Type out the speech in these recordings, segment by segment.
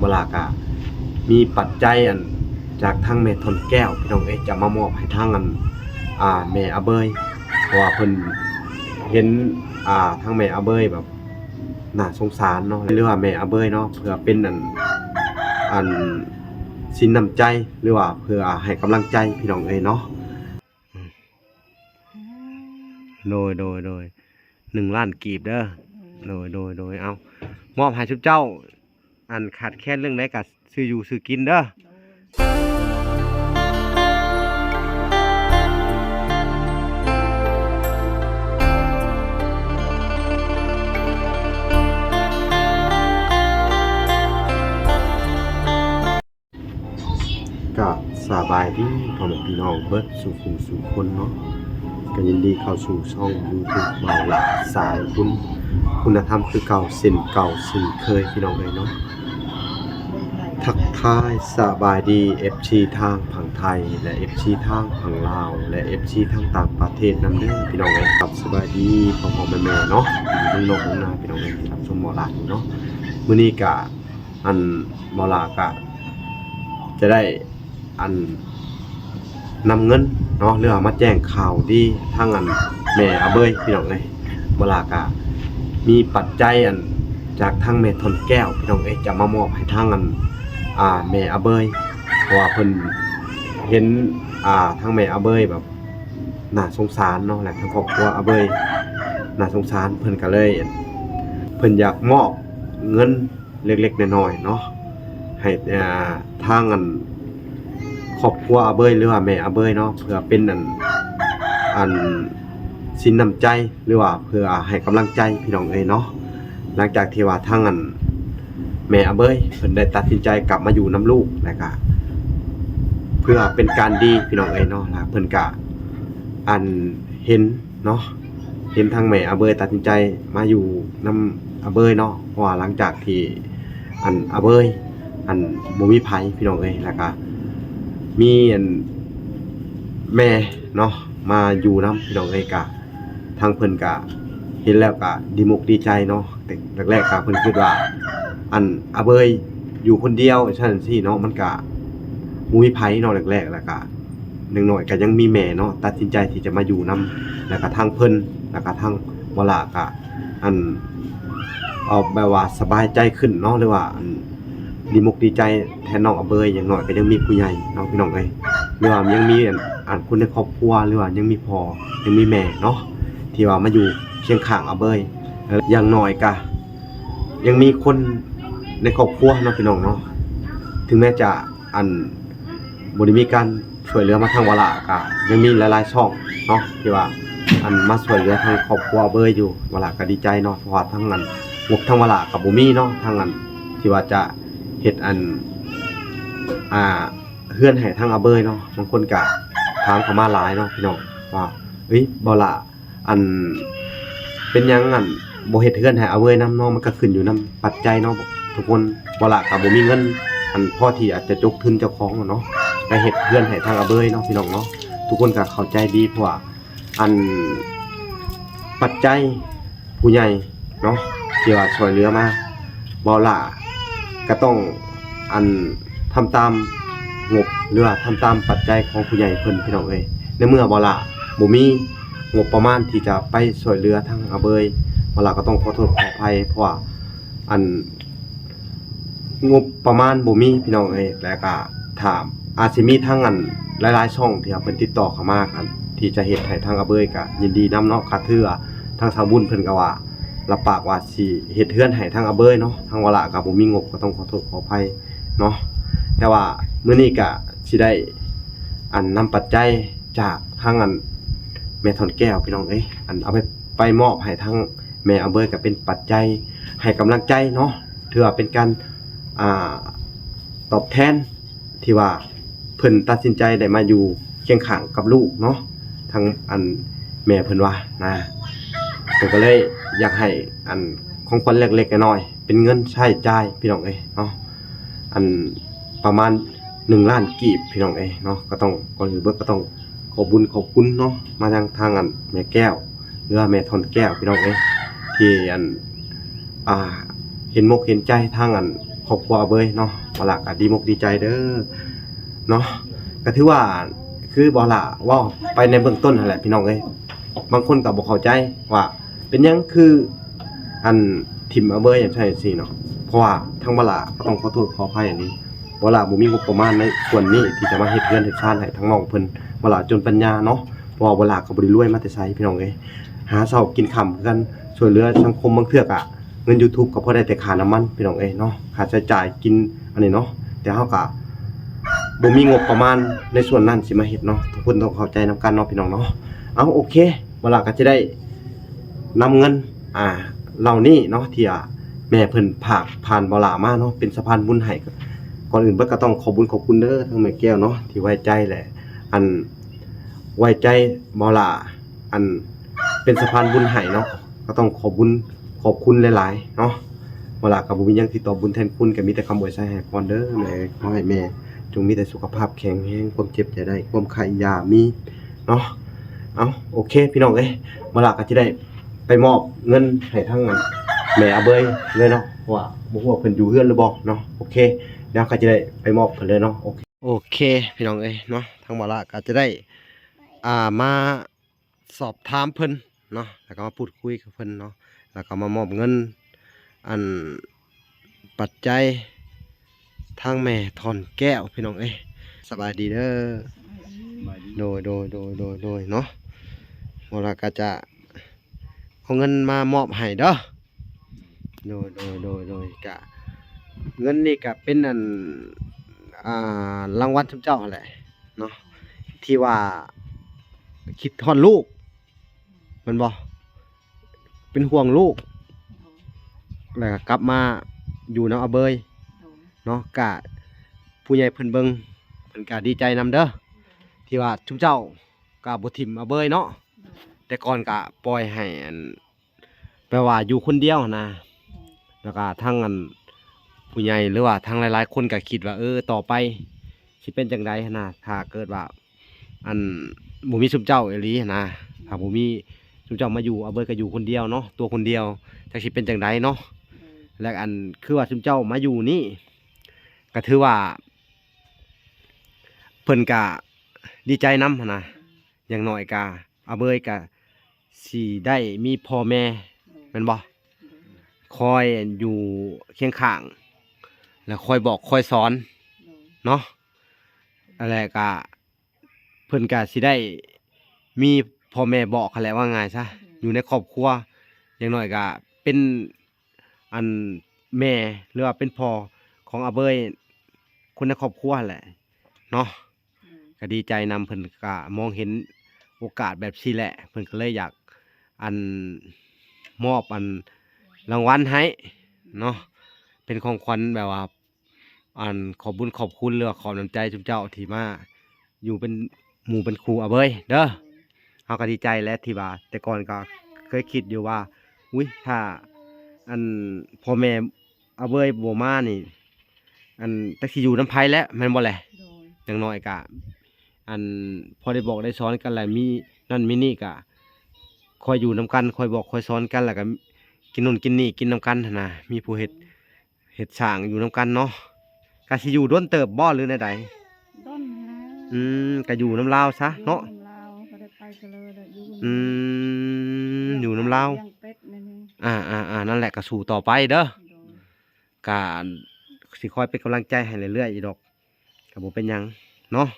ບໍ່ຫຼ້າກະມີປັດໄຈອັນຈາກທາງແມ່ທ່ອນແກ້ວ ພີ່ນ້ອງເອີຍ ຈະມາມອບໃຫ້ທາງອັນ ອ່າ ແມ່ອາເບີຍ ເພາະວ່າເພິ່ນເຫັນ ອ່າ ທາງແມ່ອາເບີຍແບບໜ້າສົງສານເນາະ ຫຼືວ່າແມ່ອາເບີຍເນາະ ເພື່ອເປັນອັນ ອັນສິນນ້ຳໃຈ ຫຼືວ່າເພື່ອໃຫ້ກຳລັງໃຈ ພີ່ນ້ອງເອີຍເນາະ. ໂດຍ ໂດຍ ໂດຍ ໜຶ່ງລ້ານກີບເດີ. ໂດຍ ໂດຍ ໂດຍ ເອົາ ມອບໃຫ້ຊຸມເຈົ້າ ອັນຂາດແຄນເລື່ອງໃດກະຊື້ຢູ່ຊື້ກິນເດີ. ກະສະບາຍດີພໍ່ແມ່ພີ່ນ້ອງເບິດສູ່ຜູ້ສູ່ຄົນເນາະ ກະຍິນດີເຂົ້າສູ່ຊ່ອງຢູທູບບ່າວຫຼ້າສາຍບຸນ ຄຸນນະທຳຄືເກົ່າເຊັ່ນເກົ່າເຊັ່ນເຄີຍ ພີ່ນ້ອງເອີຍເນາະ. ທັກທາຍສະບາຍດີເອັຟຊີທາງຝັ່ງໄທ ແລະ ເອັຟຊີທາງຝັ່ງລາວ ແລະ ເອັຟຊີທາງຕ່າງປະເທດນຳເດີ ພີ່ນ້ອງເອີຍ. ຄັບ ສະບາຍດີພໍ່ໆແມ່ໆເນາະ ຢູ່ເມືອງນອກເມືອງນາ ພີ່ນ້ອງເອີຍ ທີ່ຮັບຊົມບ່າວຫຼ້າຢູ່ເນາະ. ມື້ນີ້ກະ ອັນ ບ່າວຫຼ້າກະຈະໄດ້ ອັນ ນຳເງິນເນາະ ຫຼືວ່າມາແຈ້ງຂ່າວດີທາງອັນແມ່ອາເບີຍ ພີ່ນ້ອງເອີຍ. ບ່າວຫຼ້າກະມີປັດໄຈອັນຈາກທາງແມ່ທ່ອນແກ້ວ ພີ່ນ້ອງເອີຍ ຈະມາມອບໃຫ້ທາງອັນ ອ່າ ແມ່ອາເບີຍ ເພາະວ່າເພິ່ນເຫັນ ອ່າ ທາງແມ່ອາເບີຍແບບໜ້າສົງສານເນາະ ແລະ ທາງຄອບຄົວອາເບີຍໜ້າສົງສານ ເພິ່ນກະເລີຍ ເພິ່ນຢາກມອບເງິນ ເລັກໆນ້ອຍໆເນາະ ໃຫ້ ອ່າ ທາງອັນຄອບຄົວອາເບີຍ ຫຼືວ່າແມ່ອາເບີຍເນາະ ເພື່ອເປັນອັນ ອັນສິນນ້ຳໃຈ ຫຼືວ່າເພື່ອໃຫ້ກຳລັງໃຈ ພີ່ນ້ອງເອີຍເນາະ. ຫຼັງຈາກທີ່ວ່າທາງອັນແມ່ອາເບີຍເພິ່ນໄດ້ຕັດສິນໃຈກັບມາຢູ່ນຳລູກ ແລ້ວກະເພື່ອເປັນການດີ ພີ່ນ້ອງເອີຍເນາະ ແລ້ວເພິ່ນກະ ອັນ ເຫັນເນາະ ເຫັນທາງແມ່ອາເບີຍຕັດສິນໃຈມາຢູ່ນຳອາເບີຍເນາະ ເພາະວ່າຫຼັງຈາກທີ່ ອັນ ອາເບີຍ ອັນ ບໍ່ມີໃຜ ພີ່ນ້ອງເອີຍ ແລ້ວກະມີ ອັນ ແມ່ເນາະ ມາຢູ່ນຳ ພີ່ນ້ອງເອີຍ ກະ ທາງເພິ່ນກະເຫັນແລ້ວກະດີມົກດີໃຈເນາະ. ແຕ່ແລກໆກະເພິ່ນຄິດວ່າ ອັນ ອາເບີຍຢູ່ຄົນດຽວ ຈັ່ງຊັ້ນຈັ່ງຊີ້ເນາະ ມັນກະບໍ່ມີໃຜເນາະ ແລກໆ ແລ້ວກະ ຢ່າງໜ້ອຍກະຍັງມີແມ່ເນາະ ຕັດສິນໃຈທີ່ຈະມາຢູ່ນຳ ແລ້ວກະທາງເພິ່ນ ແລ້ວກະທາງບ່າວຫຼ້າກະ ອັນ ເອົາແບບວ່າສະບາຍໃຈຂຶ້ນເນາະ ຫຼືວ່າ ອັນ ດີມົກດີໃຈແທນນ້ອງອາເບີຍ ຢ່າງໜ້ອຍກະຍັງມີຜູ້ໃຫຍ່ເນາະ ພີ່ນ້ອງເອີຍ ຫຼືວ່າຍັງມີ ອັນ ອັນ ຄົນໃນຄອບຄົວ ຫຼືວ່າຍັງມີພໍ່ ຍັງມີແມ່ເນາະ ທີ່ວ່າມາຢູ່ຄຽງຂ້າງອາເບີຍ ຢ່າງໜ້ອຍກະຍັງມີຄົນໃນຄອບຄົວເນາະ ພີ່ນ້ອງເນາະ ເຖິງແມ້ຈະ ອັນ ບໍ່ໄດ້ມີການຊ່ວຍເຫຼືອມາທາງບ່າວຫຼ້າ ກະຍັງມີຫຼາຍໆຊ່ອງເນາະ ທີ່ວ່າ ອັນ ມາຊ່ວຍເຫຼືອທາງຄອບຄົວອາເບີຍຢູ່ ບ່າວຫຼ້າກະດີໃຈເນາະ ເພາະວ່າທາງ ອັນ ງົບທາງບ່າວຫຼ້າກະບໍ່ມີເນາະ ທາງ ອັນ ທີ່ວ່າຈະເຮັດ ອັນ ອ່າ ເຮືອນໃຫ້ທາງອາເບີຍເນາະ. ບາງຄົນກະຖາມເຂົ້າມາຫຼາຍເນາະ ພີ່ນ້ອງ ວ່າ ເອີຍ ບ່າວຫຼ້າ ອັນ ເປັນຫຍັງ ອັນ ບໍ່ເຮັດເຮືອນໃຫ້ອາເບີຍນຳເນາະ ມັນກະຂຶ້ນຢູ່ນຳປັດໄຈເນາະທຸກຄົນ. ບ່າວຫຼ້າກະບໍ່ມີເງິນ ອັນ ພໍທີ່ອາດຈະຈົກທຶນເຈົ້າຂອງເນາະ ໄປເຮັດເຮືອນໃຫ້ທາງອາເບີຍເນາະ ພີ່ນ້ອງເນາະ. ທຸກຄົນກະເຂົ້າໃຈດີ ເພາະວ່າ ອັນ ປັດໄຈຜູ້ໃຫຍ່ເນາະ ທີ່ວ່າຊ່ວຍເຫຼືອມາ ບ່າວຫຼ້າກະຕ້ອງ ອັນ ທຳຕາມງົບ ຫຼືວ່າທຳຕາມປັດໄຈຂອງຜູ້ໃຫຍ່ເພິ່ນ ພີ່ນ້ອງເອີຍ. ໃນເມື່ອບ່າວຫຼ້າບໍ່ມີງົບປະມານທີ່ຈະໄປຊ່ວຍເຫຼືອທາງອາເບີຍ ບ່າວຫຼ້າກະຕ້ອງຂໍໂທດຂໍອະໄພ ເພາະວ່າ ອັນ ງົບປະມານບໍ່ມີ ພີ່ນ້ອງເອີຍ ແລະກະຖ້າອາດຊິມີທາງ ອັນ ຫຼາຍໆຊ່ອງທີ່ວ່າເພິ່ນຕິດຕໍ່ເຂົ້າມາ ອັນ ທີ່ຈະເຮັດໃຫ້ທາງອາເບີຍກະຍິນດີນຳເນາະ. ກະຖືວ່າທາງສາວບຸນເພິ່ນກະວ່າ ຮັບປາກວ່າຊິເຮັດເຮືອນໃຫ້ທາງອາເບີຍເນາະ ທາງບ່າວຫຼ້າກະບໍ່ມີງົບ ກະຕ້ອງຂໍໂທດຂໍອະໄພເນາະ. ແຕ່ວ່າມື້ນີ້ກະຊິໄດ້ ອັນ ນຳປັດໄຈຈາກທາງ ອັນ ແມ່ທ່ອນແກ້ວ ພີ່ນ້ອງເອີຍ ອັນ ເອົາໄປ ໄປມອບໃຫ້ທາງແມ່ອາເບີຍ ກະເປັນປັດໄຈໃຫ້ກຳລັງໃຈເນາະ ຖືວ່າເປັນການ ອ່າ ຕອບແທນທີ່ວ່າເພິ່ນຕັດສິນໃຈໄດ້ມາຢູ່ຄຽງຂ້າງກັບລູກເນາະ. ທາງ ອັນ ແມ່ເພິ່ນວ່ານະ ເພິ່ນກະເລີຍຢາກໃຫ້ ອັນ ຂອງຂວັນເລັກໆນ້ອຍໆ ເປັນເງິນໃຊ້ຈ່າຍ ພີ່ນ້ອງເອີຍເນາະ ອັນ ປະມານໜຶ່ງລ້ານກີບ ພີ່ນ້ອງເອີຍເນາະ. ກະຕ້ອງ ກ່ອນອື່ນເບິດກະຕ້ອງ ຂອບບຸນຂອບຄຸນເນາະ ມາຍັງທາງ ອັນ ແມ່ແກ້ວ ຫຼືວ່າແມ່ທ່ອນແກ້ວ ພີ່ນ້ອງເອີຍ ທີ່ ອັນ ອ່າ ເຫັນມົກເຫັນໃຈທາງ ອັນ ຄ ອບຄົວອາເບີຍເນາະ ບ່າວຫຼ້າກໍດີອົກດີໃຈເດີເນາະ. ກໍຖືວ່າຄືບ່າວຫຼ້າເວົ້າໄປໃນເບື້ອງຕົ້ນຫັ້ນແຫຼະພີ່ນ້ອງເອີຍ, ບາງຄົນກໍບໍ່ເຂົ້າໃຈວ່າເປັນຫຍັງຄື ອັນ ຖິ້ມອາເບີຍຈັ່ງຊັ້ນຈັ່ງຊີ້ເນາະ. ເພາະວ່າທາງບ່າວຫຼ້າກໍຕ້ອງຂໍໂທດຂໍອະໄພອັນນີ້, ບ່າວຫຼ້າບໍ່ມີງົບປະມານໃນສ່ວນນີ້ທີ່ຈະມາເຮັດເຮືອນເຮັດຊານໃຫ້ທາງນ້ອງເພິ່ນ. ບ່າວຫຼ້າຈົນປັນຍາເນາະ, ເພາະວ່າບ່າວຫຼ້າກໍບໍ່ໄດ້ລວຍມາແຕ່ໃສພີ່ນ້ອງເອີຍ, ຫາເຊົ້າກິນຄ່ຳຄືກັນ, ຊ່ວຍເຫຼືອສັງຄົມບາງເທື່ອກໍ ເງິນ YouTube ກໍພໍໄດ້ແຕ່ຄ່ານ້ຳມັນພີ່ນ້ອງເອີຍເນາະ, ຄ່າໃຊ້ຈ່າຍກິນອັນນີ້ເນາະ. ແຕ່ເຮົາກໍບໍ່ມີງົບປະມານໃນສ່ວນນັ້ນຊິມາເຮັດເນາະ, ທຸກຄົນຕ້ອງເຂົ້າໃຈນຳກັນເນາະພີ່ນ້ອງເນາະ. ເອົາ ໂອເຄ, ບ່າວຫຼ້າກໍຈະໄດ້ນຳເງິນ ອ່າ ເຫຼົ່ານີ້ເນາະ ທີ່ ອ່າ ແມ່ເພິ່ນຝາກຜ່ານບ່າວຫຼ້າມາເນາະ ເປັນສະພານບຸນໃຫ້. ກ່ອນອື່ນເບິດກໍຕ້ອງຂອບບຸນຂອບຄຸນເດີ ທາງແມ່ແກ້ວເນາະ ທີ່ໄວ້ໃຈ ແລະ ອັນ ໄວ້ໃຈບ່າວຫຼ້າ ອັນ ເປັນສະພານບຸນໃຫ້ເນາະ, ກໍຕ້ອງຂອບບຸນຂອບຄຸນຫຼາຍໆເນາະ. ບ່າວຫຼ້າກໍບໍ່ມີຫຍັງທີ່ຕອບບຸນແທນຄຸນ, ກໍມີແຕ່ຄຳອວຍໄຊໃຫ້ພອນເດີແມ່. ຂໍໃຫ້ແມ່ຈົ່ງມີແຕ່ສຸຂະພາບແຂງແຮງ, ຄວາມເຈັບຢ່າໄດ້, ຄວາມໄຂ້ຢ່າມີເນາະ. ເອົາ ໂອເຄພີ່ນ້ອງເອີຍ, ບ່າວຫຼ້າກໍຈະໄດ້ໄປມອບເງິນໃຫ້ທາງແມ່ອາເບີຍເລີຍເນາະ, ເພາະວ່າບໍ່ຮູ້ວ່າເພິ່ນຢູ່ເຮືອນຫຼືບໍ່ເນາະ. ໂອເຄ, ດຽວກໍຈະໄດ້ໄປມອບເພິ່ນເລີຍເນາະ. ໂອເຄ ໂອເຄພີ່ນ້ອງເອີຍເນາະ, ທາງບ່າວຫຼ້າກໍຈະໄດ້ ອ່າ ມາ ສອບຖາມເພິ່ນເນາະ, ແລ້ວກໍມາພູດຄຸຍກັບເພິ່ນເນາະ, ແລ້ວກໍມາມອບເງິນ ອັນ ປັດໄຈທາງແມ່ທອນແກ້ວພີ່ນ້ອງເອີຍ. ສະບາຍດີເດີ. ໂດຍ ໂດຍ ໂດຍ ໂດຍ ໂດຍເນາະ, ບ່າວຫຼ້າກໍຈະເອົາເງິນມາມອບໃຫ້ເດີ. ໂດຍ ໂດຍ ໂດຍ ໂດຍ, ກະເງິນນີ້ກະເປັນ ອັນ ອ່າ ລາງວັນຊຸມເຈົ້າຫັ້ນແຫຼະເນາະ, ທີ່ວ່າຄິດຮອດລູກ ແມ່ນບໍ່? ເປັນຫ່ວງລູກ ແລ້ວກໍກັບມາຢູ່ນຳອາເບີຍເນາະ. ກະຜູ້ໃຫຍ່ເພິ່ນເບິ່ງ ເພິ່ນກະດີໃຈນຳເດີ ທີ່ວ່າຊຸມເຈົ້າກະບໍ່ຖິ້ມອາເບີຍເນາະ, ແຕ່ກ່ອນກະປ່ອຍໃຫ້ ອັນ ແປວ່າຢູ່ຄົນດຽວຫັ້ນນະ. ແລ້ວກໍທັງ ອັນ ຜູ້ໃຫຍ່ ຫຼືວ່າທັງຫຼາຍໆຄົນກໍຄິດວ່າ ເອີ ຕໍ່ໄປຊິເປັນຈັ່ງໃດຫັ້ນນະ, ຖ້າເກີດວ່າ ອັນ ບໍ່ມີຊຸມເຈົ້າອີ່ຫຼີຫັ້ນນະ, ຖ້າບໍ່ມີຊຸມເຈົ້າມາຢູ່ ອາເບີຍກໍຢູ່ຄົນດຽວເນາະ, ຕົວຄົນດຽວ ຈັກຊິເປັນຈັ່ງໃດເນາະ. ແລະ ອັນ ຄືວ່າຊຸມເຈົ້າມາຢູ່ນີ້ ກໍຖືວ່າ ເພິ່ນກະດີໃຈນຳຫັ້ນນະ, ຢ່າງໜ້ອຍກະອາເບີຍກະຊິໄດ້ມີພໍ່ແມ່ ໂດຍ ແມ່ນບໍ່? ໂດຍ ຄອຍຢູ່ຄຽງຂ້າງ ແລ້ວຄອຍບອກຄອຍສອນ ໂດຍ ເນາະ. ແລ້ວກະເພິ່ນກະຊິໄດ້ມີພໍ່ແມ່ບອກຫັ້ນແຫຼະ ວ່າງ່າຍຊະ ໂດຍ ຢູ່ໃນຄອບຄົວ, ຢ່າງໜ້ອຍກະເປັນ ອັນ ແມ່ ຫຼືວ່າເປັນພໍ່ຂອງອາເບີຍ ຄົນໃນຄອບຄົວຫັ້ນແຫຼະເນາະ. ອືມ ກໍດີໃຈນຳ, ເພິ່ນກໍມອງເຫັນໂອກາດແບບຊີ້ແຫຼະ, ເພິ່ນກໍເລີຍຢາກ ອັນ ມອບ ອັນ ລາງວັນໃຫ້ເນາະ, ເປັນຂອງຂວັນແບບວ່າ ອັນ ຂອບບຸນຂອບຄຸນ ຫຼືວ່າຂອບນ້ຳໃຈຊຸມເຈົ້າທີ່ມາຢູ່ເປັນໝູ່ເປັນຄູ່ອາເບີຍເດີ. ເຮົາກໍດີໃຈແຫຼະ ທີ່ວ່າແຕ່ກ່ອນກໍເຄີຍຄິດຢູ່ວ່າ ອຸ້ຍ ຖ້າ ອັນ ພໍ່ແມ່ອາເບີຍບໍ່ມານີ້ ອັນ ຈັກຊິຢູ່ນຳໃຜແຫຼະ ແມ່ນບໍ່ແຫຼະ? ໂດຍ ຢ່າງໜ້ອຍກະ ອັນ ພໍໄດ້ບອກໄດ້ສອນກັນແຫຼະ, ມີນັ້ນມີນີ້ກະ ຄອຍຢູ່ນຳກັນ, ຄອຍບອກຄອຍສອນກັນ, ແລ້ວກະກິນໂນ່ນກິນນີ້ ກິນນຳກັນຫັ້ນນະ, ມີຜູ້ເຮັດ ເຮັດສ້າງຢູ່ນຳກັນເນາະ. ກະຊິຢູ່ດົນເຕີບບໍ່ ຫຼືແນວໃດ? ດົນແລ້ວ. ອືມ ກະຢູ່ນຳລາວຊະເນາະ. ຢູ່ນຳລາວ ບໍ່ໄດ້ໄປສະເລີແລ້ວ ຢູ່ ອືມ ຢູ່ນຳລາວ ລ້ຽງເປັດແນວນີ້. ອ່າໆໆ ນັ້ນແຫຼະ ກະສູ້ຕໍ່ໄປເດີ. ໂດຍ ກະຊິຄອຍເປັນກຳລັງໃຈໃຫ້ເລື້ອຍໆອີກດອກ. ກໍບໍ່ເປັນຫຍັງເນາະ,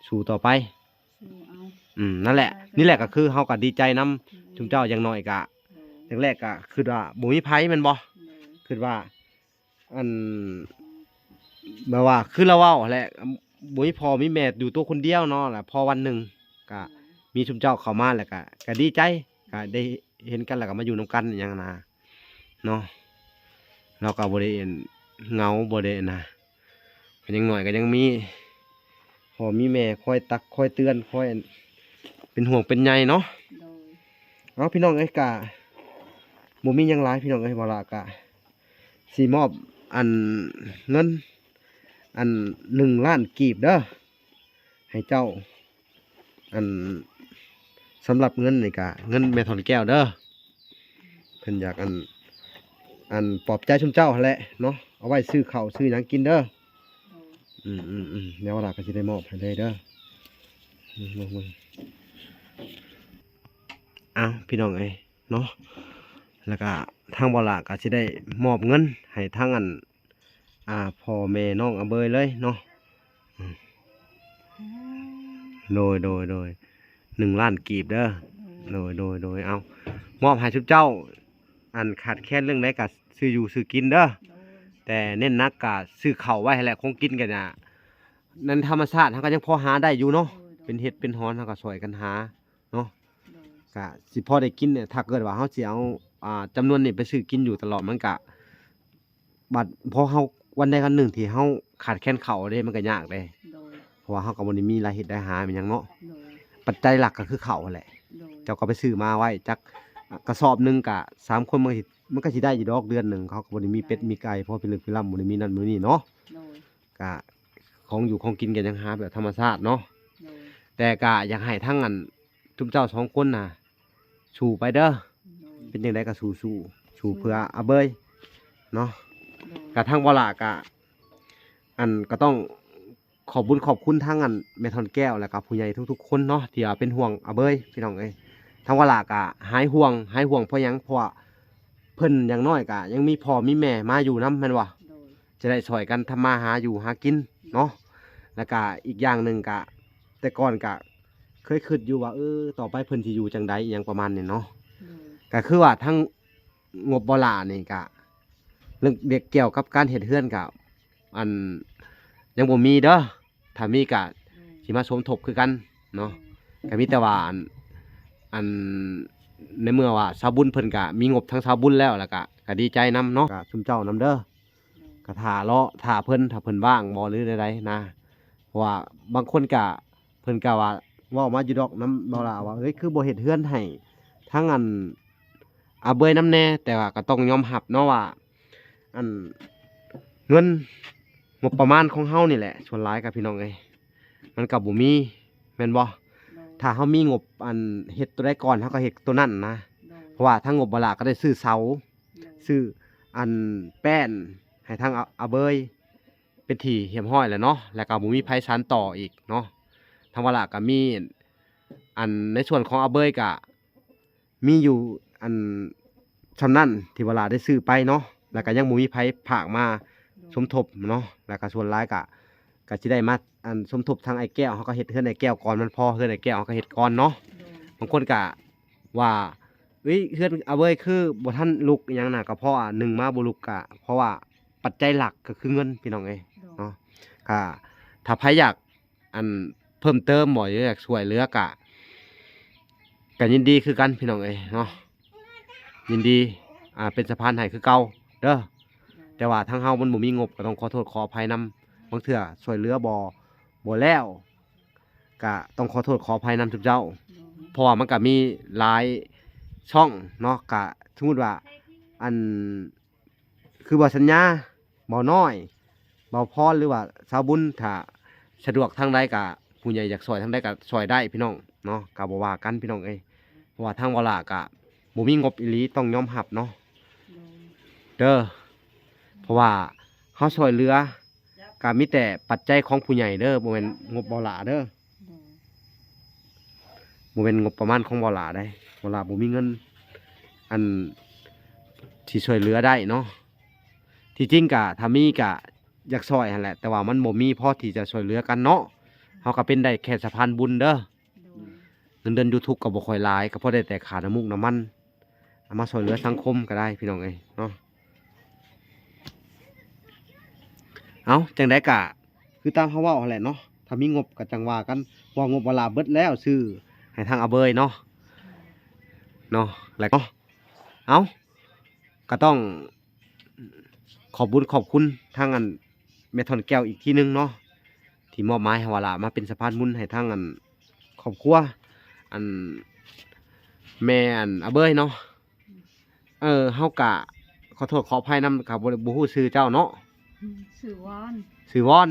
ສູ້ຕໍ່ໄປ. ສູ້ເອົາ. ອືມ ນັ້ນແຫຼະ ນີ້ແຫຼະ ກໍຄືເຮົາກໍດີໃຈນຳ ອືມ ຊຸມເຈົ້າ. ຢ່າງໜ້ອຍກໍ ໂດຍ ຢ່າງແລກກໍຄິດວ່າບໍ່ມີໃຜແມ່ນບໍ່? ໂດຍ ຄິດວ່າ ອັນ ແບບວ່າຄືລາວເວົ້າຫັ້ນແຫຼະ ບໍ່ມີພໍ່ມີແມ່ ຢູ່ຕົວຄົນດຽວເນາະ, ແລ້ວພໍວັນໜຶ່ງກໍ ໂດຍ ມີຊຸມເຈົ້າເຂົ້າມາ ແລ້ວກໍ ກໍດີໃຈ ກໍໄດ້ເຫັນກັນ ແລ້ວກໍມາຢູ່ນຳກັນຫຍັງນະ. ເນາະ, ລາວກໍບໍ່ໄດ້ ອັນ ເຫງົາ ບໍ່ໄດ້ ອັນນະ, ກໍຢ່າງໜ້ອຍກໍຍັງມີພໍ່ມີແມ່ຄອຍຕັກຄອຍເຕືອນ ຄອຍ ອັນ ເປັນຫ່ວງເປັນໃຍເນາະ. ໂດຍ ເອົາ ພີ່ນ້ອງເອີຍ, ກະບໍ່ມີຫຍັງຫຼາຍ ພີ່ນ້ອງເອີຍ, ບ່າວຫຼ້າກະຊິມອບ ອັນ ເງິນ ອັນ ໜຶ່ງລ້ານກີບເດີ ໃຫ້ເຈົ້າ. ອັນ ສຳລັບເງິນນີ້ກະເງິນແມ່ທອນແກ້ວເດີ, ເພິ່ນຢາກ ອັນ ອັນ ປອບໃຈຊຸມເຈົ້າຫັ້ນແຫຼະເນາະ, າໄວ້ຊື້ເຂົ້າຊື້ຫຍັງກິນເດີ. ໂດຍ ອືມໆໆ ດຽວວ່າລະກໍຊິໄດ້ມອບໃຫ້ເລີຍເດີ. ອືມ ເບິ່ງໆ ອ້າວ ພີ່ນ້ອງເອີຍເນາະ ແລ້ວກໍທາງບໍ່ຫຼ້າກໍຊິໄດ້ມອບເງິນໃຫ້ທາງອັນ ອ່າ ພໍ່ແມ່ນ້ອງອາເບີຍເລີຍເນາະ. ອືມ ໂດຍ ໂດຍ ໂດຍ ໜຶ່ງລ້ານກີບເດີ. ໂດຍ ໂດຍ ໂດຍ ເອົາ ມອບໃຫ້ຊຸມເຈົ້າ ອັນຂາດແຄນເລື່ອງໃດກໍຊື້ຢູ່ຊື້ກິນເດີ. ໂດຍ ແຕ່ເນັ້ນໜັກກໍຊື້ເຂົ້າໄວ້ຫັ້ນແຫຼະ ຂອງກິນກໍນະ ໃນທຳມະຊາດເຮົາກໍຍັງພໍຫາໄດ້ຢູ່ເນາະ. ໂດຍ ໂດຍ ເປັນເຫັດເປັນຫອນເຮົາກໍຊ່ອຍກັນຫາເນາະ. ໂດຍ ກໍຊິພໍໄດ້ກິນເນຍ ຖ້າເກີດວ່າເຮົາຊິເອົາ ອ່າ ຈຳນວນນີ້ໄປຊື້ກິນຢູ່ຕະຫຼອດ ມັນກະ ບັດພໍເຮົາ ວັນໃດວັນໜຶ່ງທີ່ເຮົາຂາດແຄນເຂົ້າເດ້ ມັນກະຍາກເດ້. ໂດຍ ເພາະວ່າເຮົາກໍບໍ່ໄດ້ມີລາຍເຮັດລາຍຫາແມ່ນຫຍັງເນາະ. ໂດຍ ປັດໄຈຫຼັກກໍຄືເຂົ້າຫັ້ນແຫຼະ. ໂດຍ ເຈົ້າກໍໄປຊື້ມາໄວ້ຈັກ ອ່າ ກະສອບໜຶ່ງກະ ສາມຄົນ ມັນກະ ມັນກະຊິໄດ້ຢູ່ດອກເດືອນໜຶ່ງ ເຂົາກໍບໍ່ໄດ້ມີເປັດມີໄກ່ ພໍພິລຶກພິລຳ ບໍ່ໄດ້ມີນັ້ນມີນີ້ເນາະ. ໂດຍ ກະຂອງຢູ່ຂອງກິນກໍຍັງຫາແບບທຳມະຊາດເນາະ. ໂດຍ ແຕ່ກະຢາກໃຫ້ທັງອັນ ຊຸມເຈົ້າສອງຄົນນະ ສູ້ໄປເດີ. ໂດຍ ເປັນຈັ່ງໃດກໍສູ້ໆ ສູ້ເພື່ອອາເບີຍເນາະ. ໂດຍ ກະທາງບໍ່ຫຼ້າກະ ອັນ ກໍຕ້ອງຂອບບຸນຂອບຄຸນທາງອັນແມ່ທ່ອນແກ້ວ ແລ້ວກະຜູ້ໃຫຍ່ທຸກໆຄົນເນາະ ທີ່ວ່າເປັນຫ່ວງອາເບີຍ ພີ່ນ້ອງເອີຍ. ທາງບໍ່ຫຼ້າກະຫາຍຫ່ວງ ຫາຍຫ່ວງເພາະຫຍັງ? ເພາະວ່າເພິ່ນຢ່າງໜ້ອຍກະຍັງມີພໍ່ມີແມ່ມາຢູ່ນຳແມ່ນບໍ່? ໂດຍ ຈະໄດ້ຊ່ອຍກັນທຳມາຫາຢູ່ຫາກິນເນາະ. ແລ້ວກະອີກຢ່າງໜຶ່ງກະ ແຕ່ກ່ອນກະເຄີຍຄິດຢູ່ວ່າ ເອີ ຕໍ່ໄປເພິ່ນຊິຢູ່ຈັ່ງໃດ ອີ່ຫຍັງປະມານນີ້ເນາະ. ໂດຍ ກະຄືວ່າທັງງົບບໍ່ຫຼ້ານີ້ກະ ເລື່ອງ ເລື່ອງກ່ຽວກັບການເຮັດເຮືອນກະ ອັນ ຍັງບໍ່ມີເດີ. ຖ້າມີກະ ໂດຍ ຊິມາສົມທົບຄືກັນເນາະ. ໂດຍ ກະມີແຕ່ວ່າ ອັນ ອັນ ໃນເມື່ອວ່າຊາວບຸນເພິ່ນກະມີງົບທາງຊາວບຸນແລ້ວ ແລ້ວກະ ກະດີໃຈນຳເນາະ ກະຊຸມເຈົ້ານຳເດີ. ກະຖ້າເລາະຖ້າເພິ່ນ ຖ້າເພິ່ນວ່າງບໍ່ ຫຼືໃດໆນະ. ເພາະວ່າບາງຄົນກະ ເພິ່ນກະວ່າ ເວົ້າມາຢູ່ດອກນຳບໍ່ລະວ່າ ເອີຍ ຄືບໍ່ເຮັດເຮືອນໃຫ້ທາງອັນອາເບີຍນຳແດ່. ແຕ່ວ່າກະຕ້ອງຍອມຮັບເນາະວ່າ ອັນ ເງິນງົບປະມານຂອງເຮົານີ້ແຫຼະ ສ່ວນຫຼາຍກະ ພີ່ນ້ອງເອີຍ ມັນກະບໍ່ມີ ແມ່ນບໍ່? ໂດຍ ຖ້າເຮົາມີງົບ ອັນ ເຮັດໂຕໃດກ່ອນ ເຮົາກະເຮັດໂຕນັ້ນນະ. ໂດຍ ເພາະວ່າທາງງົບບໍ່ລະກະໄດ້ຊື້ເສົາ ໂດຍ ຊື້ອັນແປ້ນໃຫ້ທາງອາ ອາເບີຍເປັນທີ່ຮຽບຮ້ອຍແລ້ວເນາະ ແລ້ວກະບໍ່ມີໃຜສານຕໍ່ອີກເນາະ. ທາງວາລະກະມີ ອັນ ໃນສ່ວນຂອງອາເບີຍກະມີຢູ່ ອັນ ຊ່ຳນັ້ນທີ່ວາລະໄດ້ຊື້ໄປເນາະ ແລ້ວກະຍັງບໍ່ມີໃຜພາກມາ ໂດຍ ສົມທົບເນາະ. ແລ້ວກະສ່ວນຫຼາຍກະ ກະຊິໄດ້ມາ ອັນ ສົມທົບທາງອ້າຍແກ້ວ ເຮົາກະເຮັດເຮືອນອ້າຍແກ້ວກ່ອນ ມັນພໍເຮືອນອ້າຍແກ້ວ ເຮົາກະເຮັດກ່ອນເນາະ. ໂດຍ ບາງຄົນກະ ວ່າ ເອີຍ ເຮືອນອາເບີຍຄືບໍ່ທັນລຸກອີ່ຫຍັງນະ ກໍເພາະວ່າ ໜຶ່ງມາບໍ່ລຸກ ກໍເພາະວ່າປັດໄຈຫຼັກກໍຄືເງິນ ພີ່ນ້ອງເອີຍ ໂດຍ ເນາະ. ກໍຖ້າໃຜຢາກ ອັນ ເພີ່ມເຕີມບໍ່ ຢາກຊ່ວຍເຫຼືອ ກໍ ກໍຍິນດີຄືກັນ ພີ່ນ້ອງເອີຍເນາະ. ຍິນດີ ອ່າ ເປັນສະພານໃຫ້ຄືເກົ່າເດີ. ໂດຍ ແຕ່ວ່າທາງເຮົາມັນບໍ່ມີງົບ ກໍຕ້ອງຂໍໂທດຂໍອະໄພນຳ. ບາງເທື່ອຊ່ວຍເຫຼືອບໍ່ ບໍ່ແລ້ວ ກະຕ້ອງຂໍໂທດຂໍອະໄພນຳທຸກເຈົ້າ. ໂດຍ ເພາະວ່າມັນກະມີຫຼາຍຊ່ອງເນາະ ກະສົມມຸດວ່າ ອັນ ຄືບ່າວສັນຍາ ບ່າວນ້ອຍ ບ່າວພອນ ຫຼືວ່າຊາວບຸນ ຖ້າສະດວກທາງໃດກະ ຜູ້ໃຫຍ່ຢາກຊ່ອຍທາງໃດກະຊ່ອຍໄດ້ ພີ່ນ້ອງເນາະ. ກະບໍ່ວ່າກັນ ພີ່ນ້ອງເອີຍ ເພາະວ່າທາງວາລະກະບໍ່ມີງົບອີ່ຫຼີ ຕ້ອງຍອມຮັບເນາະ ໂດຍ ເດີ. ເພາະວ່າເຮົາຊ່ວຍເຫຼືອ ກະມີແຕ່ປັດໄຈຂອງຜູ້ໃຫຍ່ເດີ ບໍ່ແມ່ນງົບວາລະເດີ. ໂດຍ ບໍ່ແມ່ນງົບປະມານຂອງວາລະໃດ ວາລະບໍ່ມີເງິນ ອັນ ທີ່ຊ່ວຍເຫຼືອໄດ້ເນາະ. ທີ່ຈິງກະ ຖ້າມີກະຢາກຊ່ວຍຫັ້ນແຫຼະ ແຕ່ວ່າມັນບໍ່ມີພໍທີ່ຈະຊ່ວຍເຫຼືອກັນເນາະ. ເຮົາກະເປັນໄດ້ແຄ່ສະພານບຸນເດີ. ໂດຍ ເງິນເດືອນຢູທູບກໍບໍ່ຄ່ອຍຫຼາຍ ກໍພໍໄດ້ແຕ່ຄ່ານ້ຳມູກນ້ຳມັນ ເອົາມາຊ່ວຍເຫຼືອສັງຄົມກໍໄດ້ ພີ່ນ້ອງເອີຍເນາະ. ເອົາ ຈັ່ງໃດກະຄືຕາມເຮົາເວົ້າຫັ້ນແຫຼະເນາະ ຖ້າມີງົບກໍຈັ່ງວ່າກັນ ເພາະວ່າງົບວາລະເບິດແລ້ວ ຊື້ໃຫ້ທາງອາເບີຍເນາະ ເນາະ ແລ້ວເນາະ. ເອົາ ກໍຕ້ອງ ຂອບບຸນຂອບຄຸນທາງອັນແມ່ທ່ອນແກ້ວອີກທີໜຶ່ງເນາະ ທີ່ມອບໝາຍໃຫ້ວາລະມາເປັນສະພານບຸນໃຫ້ທາງອັນຄອບຄົວ ອັນແມ່ອັນອາເບີຍເນາະ. ເອີ ເຮົາກະຂໍໂທດຂໍອະໄພນຳ ກະບໍ່ ບໍ່ຮູ້ຊື່ເຈົ້າເນາະ. ຊື່ວອນ ຊື່ວອນ.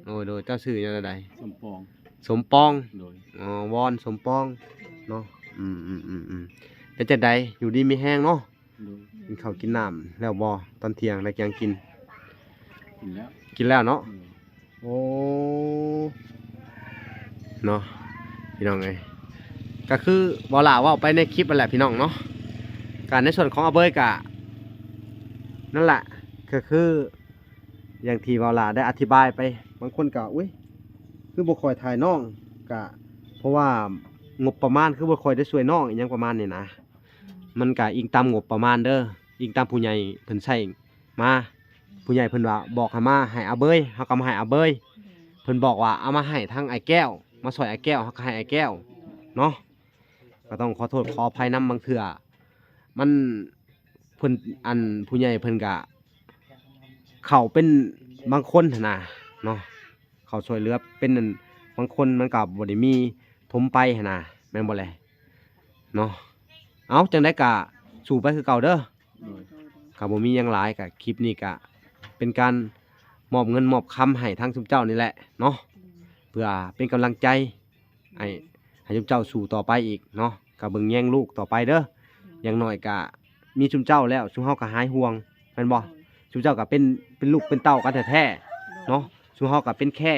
ໂດຍ ໂດຍ ໂດຍ ເຈົ້າຊື່ແນວໃດ? ສົມປອງ ສົມປອງ. ໂດຍ ອໍ ວອນ ສົມປອງເນາະ. ອືມໆໆໆ ເປັນຈັ່ງໃດ ຢູ່ດີມີແຮງເນາະ? ໂດຍ ກິນເຂົ້າກິນນ້ຳແລ້ວບໍ່? ຕອນທ່ຽງໄດ້ຫຍັງກິນ? ກິນແລ້ວ ກິນແລ້ວເນາະ ອືມ ໂອ້ ເນາະ ພີ່ນ້ອງເອີຍ ກໍຄືບໍ່ຫຼ້າເວົ້າໄປໃນຄລິບນັ້ນແຫຼະ ພີ່ນ້ອງເນາະ ກໍໃນສ່ວນຂອງອາເບີຍກໍນັ້ນແຫຼະ ກໍຄື ຢ່າງທີ່ເວົ້າຫຼ້າໄດ້ອະທິບາຍໄປ ບາງຄົນກໍ ອຸ້ຍ ຄືບໍ່ຄ່ອຍຖ່າຍນ້ອງ ກະເພາະວ່າງົບປະມານຄືບໍ່ຄ່ອຍໄດ້ຊ່ວຍນ້ອງ ອີ່ຫຍັງປະມານນີ້ນະ ມັນກະອີງຕາມງົບປະມານເດີ ອີງຕາມຜູ້ໃຫຍ່ເພິ່ນໃຊ້ມາ ຜູ້ໃຫຍ່ເພິ່ນວ່າບອກໃຫ້ມາໃຫ້ອາເບີຍ ເຮົາກໍມາໃຫ້ອາເບີຍ ເພິ່ນບອກວ່າເອົາມາໃຫ້ທາງອ້າຍແກ້ວ ມາຊ່ວຍອ້າຍແກ້ວ ເຮົາກໍໃຫ້ອ້າຍແກ້ວເນາະ ກໍຕ້ອງຂໍໂທດຂໍອະໄພນຳ ບາງເທື່ອມັນ ເພິ່ນ ອັນ ຜູ້ໃຫຍ່ເພິ່ນກະເຂົ້າເປັນບາງຄົນຫັ້ນນະເນາະ ເຂົ້າຊ່ວຍເຫຼືອເປັນ ອັນ ບາງຄົນມັນກະບໍ່ໄດ້ມີຖົມໄປຫັ້ນນະ ແມ່ນບໍ່ແລະເນາະ ເອົາ ຈັ່ງໃດກະສູ້ໄປຄືເກົ່າເດີ ໂດຍ ກະບໍ່ມີຫຍັງຫຼາຍ ກະຄລິບນີ້ກະເປັນການມອບເງິນມອບຄຳໃຫ້ທາງຊຸມເຈົ້ານີ້ແຫຼະເນາະ ເພື່ອເປັນກຳລັງໃຈ ໃຫ້ ໃຫ້ຊຸມເຈົ້າສູ້ຕໍ່ໄປອີກເນາະ ກໍເບິ່ງແຍງລູກຕໍ່ໄປເດີ ຢ່າງໜ້ອຍກໍມີຊຸມເຈົ້າແລ້ວ ຊຸມເຮົາກໍຫາຍຫ່ວງ ແມ່ນບໍ່? ໂດຍ ຊຸມເຈົ້າກໍເປັນ ເປັນລູກເປັນເຕົ້າກັນແທ້ໆ ໂດຍ ເນາະ ຊຸມເຮົາກໍເປັນແຄ່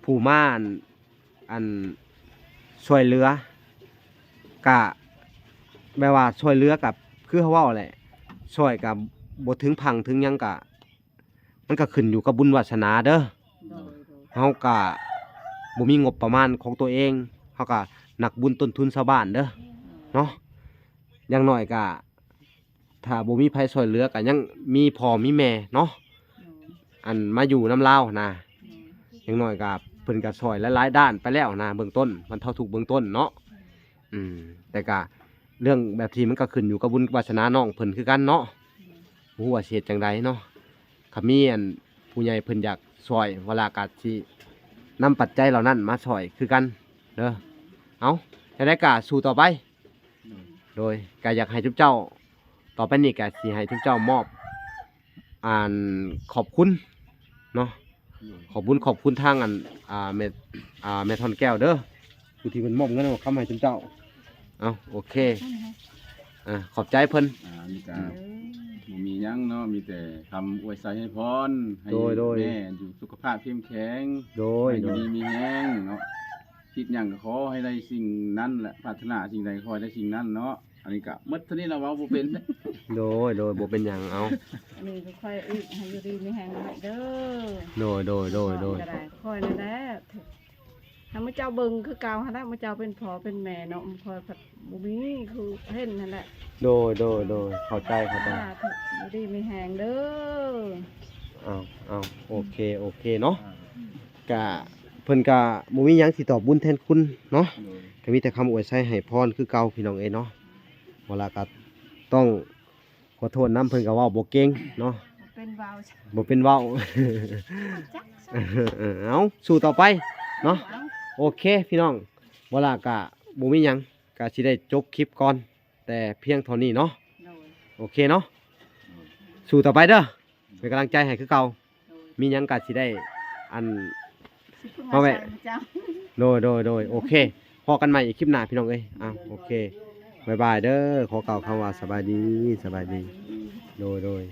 ຜູ້ມາ ອັນ ອັນ ຊ່ວຍເຫຼືອ ກະແບບວ່າຊ່ວຍເຫຼືອ ກະຄືເຮົາເວົ້າແຫຼະ ຊ່ອຍກະບໍ່ເຖິງພັງເຖິງຫຍັງ ກະ ມັນກໍຂຶ້ນຢູ່ກັບບຸນວາສະໜາເດີ ໂດຍ ໂດຍ ເຮົາກໍບໍ່ມີງົບປະມານຂອງຕົວເອງ ເຮົາກໍນັບບຸນຕົ້ນທຶນຊາວບ້ານເດີ ໂດຍ ເນາະ ຢ່າງໜ້ອຍກໍຖ້າບໍ່ມີໃຜຊ່ວຍເຫຼືອ ກໍຍັງມີພໍ່ມີແມ່ເນາະ ໂດຍ ອັນມາຢູ່ນຳລາວນະ ໂດຍ ຢ່າງໜ້ອຍກໍເພິ່ນກໍຊ່ວຍຫຼາຍໆດ້ານໄປແລ້ວນະ ເບື້ອງຕົ້ນ ບັນເທົາທຸກເບື້ອງຕົ້ນເນາະ ອືມ ແຕ່ກະເລື່ອງແບບທີ່ມັນກໍຂຶ້ນຢູ່ກັບບຸນວາສະໜານ້ອງເພິ່ນຄືກັນເນາະ ບໍ່ຮູ້ວ່າຊິເຮັດຈັ່ງໃດເນາະ ຄັນມີອັນຜູ້ໃຫຍ່ເພິ່ນຢາກຊ່ອຍ ວາລາກະຊິນຳປັດໄຈເຫຼົ່ານັ້ນມາຊ່ອຍຄືກັນເດີ ເອົາ ຈັ່ງໃດກະສູ້ຕໍ່ໄປ ໂດຍ ໂດຍ ກະຢາກໃຫ້ທຸກເຈົ້າ ຕໍ່ໄປນີ້ກະຊິໃຫ້ທຸກເຈົ້າມອບ ອັນ ຂອບຄຸນເນາະ ໂດຍ ຂອບບຸນຂອບຄຸນທາງ ອັນ ອ່າ ແມ່ ອ່າ ແມ່ທ່ອນແກ້ວເດີ ຜູ້ທີ່ເພິ່ນມອບເງິນມາຄ້ຳໃຫ້ຊຸມເຈົ້າ ເອົາ ໂອເຄ ອ່າ ຂອບໃຈເພິ່ນ ອ່າ ນີ້ກະ ອືມ ບໍ່ມີຫຍັງເນາະ ມີແຕ່ຄຳອວຍໄຊໃຫ້ພອນ ໃຫ້ ໂດຍ ໂດຍ ແມ່ຢູ່ສຸຂະພາບເຂັ້ມແຂງ ໂດຍ ໃຫ້ຢູ່ດີມີແຮງເນາະ ຄິດຫຍັງກໍຂໍໃຫ້ໄດ້ສິ່ງນັ້ນແຫຼະ ປາດຖະໜາສິ່ງໃດຂໍໃຫ້ໄດ້ສິ່ງນັ້ນເນາະ ອັນນີ້ກະໝົດເທົ່ານີ້ລະ ເວົ້າບໍ່ເປັນ ໂດຍ ໂດຍ ບໍ່ເປັນຫຍັງ ເອົາ ອັນນີ້ກໍຄ່ອຍອີກ ໃຫ້ຢູ່ດີມີແຮງເດີ ໂດຍ ໂດຍ ໂດຍ ໂດຍ ກໍໄດ້ຄ່ອຍນັ້ນແຫຼະ ໃຫ້ໝູ່ເຈົ້າເບິ່ງຄືເກົ່າຫັ້ນແຫຼະ ໝູ່ເຈົ້າເປັນພໍ່ເປັນແມ່ເນາະ ຂ້ອຍພັດບໍ່ມີຄືເຫັນຫັ້ນແຫຼະ ໂດຍ ໂດຍ ໂດຍ ເຂົ້າໃຈ ເຂົ້າໃຈ ສາທຸ ຢູ່ດີມີແຮງເດີ ເອົາ ເອົາ ໂອເຄ ໂອເຄເນາະ ກະ ເພິ່ນກະບໍ່ມີຫຍັງຊິຕອບບຸນແທນຄຸນເນາະ ໂດຍ ກະມີແຕ່ຄຳອວຍໄຊໃຫ້ພອນຄືເກົ່າ ພີ່ນ້ອງເອີຍເນາະ ເວລາກະຕ້ອງ ຂໍໂທດນຳ ເພິ່ນກໍເວົ້າບໍ່ເກັ່ງເນາະ ບໍ່ເປັນເວົ້າ ບໍ່ເປັນເວົ້າ ເອີ ເອົາ ສູ້ຕໍ່ໄປເນາະ ເອົາ ໂອເຄ ພີ່ນ້ອງ ບໍ່ລະກະບໍ່ມີຫຍັງ ກະຊິໄດ້ຈົບຄລິບກ່ອນ ແຕ່ພຽງເທົ່ານີ້ເນາະ ໂດຍ ໂອເຄເນາະ ໂດຍ ສູ້ຕໍ່ໄປເດີ ເປັນກຳລັງໃຈໃຫ້ຄືເກົ່າ ໂດຍ ມີຫຍັງກະຊິໄດ້ ອັນ ຊິເພິ່ງ ມາແວະ ອາໄສເຈົ້າ ໂດຍ ໂດຍ ໂດຍ ໂອເຄ ພໍ້ກັນໃໝ່ອີກຄລິບໜ້າ ພີ່ນ້ອງເອີຍ ເອົາ ໂອເຄ ບາຍບາຍເດີ ຂໍກ່າວຄຳວ່າສະບາຍດີ ສະບາຍດີ ສະບາຍດີ ໂດຍ ໂດຍ.